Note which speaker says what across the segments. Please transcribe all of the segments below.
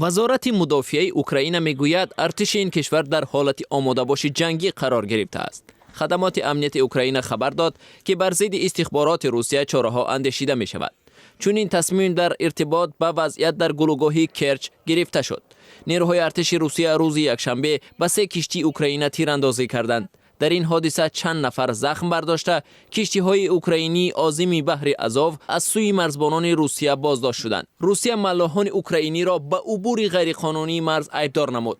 Speaker 1: Вазорати мудофиаи Украина мегӯяд, артиши ин кишвар дар ҳолати омодабоши ҷангӣ қарор гирифтааст. Хадамоти амнияти Украина хабар дод, ки бар зидди истихбороти Русия чораҳо андешида мешавад. Чунин тасмим дар иртибот ба вазъият дар гулӯгоҳи Керч гирифта шуд. Нерӯҳои артиши Русия рӯзи якшанбе ба се киштии Украина тирандозӣ карданд. Дар ин ҳодиса чанд нафар захм бардошта. Киштиҳои украинии озими баҳри Азов аз сӯи марзбонони Русия боздошт шуданд. Русия маллоҳони украиниро ба убури ғайриқонунии марз айбдор намуд.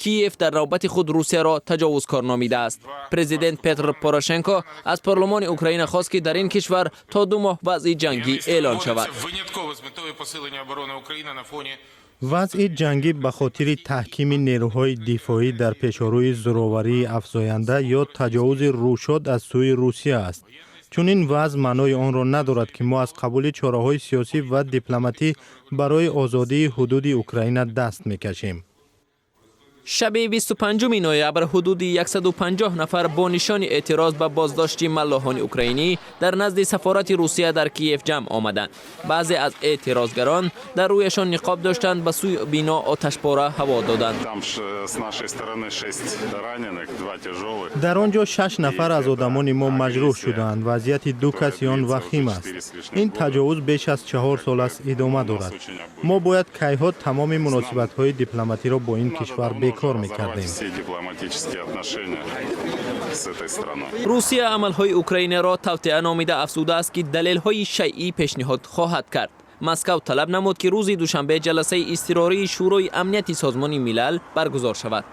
Speaker 1: Киев дар навбати худ Русияро таҷовузкор номидааст. Президент Петр Порошенко аз парлумони Украина хост, ки дар ин кишвар то 2 моҳ вазъи ҷангӣ эълон шавад.
Speaker 2: Винятково з метою посилення оборони України на фоні
Speaker 3: Вазъи ҷангӣ ба хотири таҳкими нерӯҳои дифоӣ дар пешорӯи зӯроварии афзоянда ё таҷовузи рӯшод аз сӯи Русия аст. Чунин вазъ маънои онро надорад, ки мо аз қабули чораҳои сиёсӣ ва дипломатӣ барои озодии ҳудуди Украина даст мекашем.
Speaker 1: Шаби 25 ноябр ҳудуди 150 нафар бо нишони эътироз ба боздошти маллоҳони украинӣ дар назди сафорати Русия дар Киев ҷамъ омаданд. Баъзе аз эътирозгарон дар рӯяшон ниқоб доштанд, ба сӯи бино оташпора ҳаво доданд.
Speaker 4: Там с нашей стороны шесть раненых, два тяжелых.
Speaker 3: Дар он ҷо шаш нафар аз одамони мо маҷрӯҳ шудаанд. Вазъияти ду каси он вахим аст. Ин таҷовуз беш аз 4 сол аст идома дорад. Мо бояд кайҳо тамоми муносибатҳои дипломатиро бо ин кишвар бекор мекардем.
Speaker 4: Все дипломатические отношения с этой страной.
Speaker 1: Русия амалҳои Украинаро тавтиа номида, афзудааст, ки далелҳои шайъӣ пешниҳод хоҳад кард. Москав талаб намуд, ки рӯзи душанбе ҷаласаи изтирории Шӯрои амнияти Созмони Милал баргузор шавад.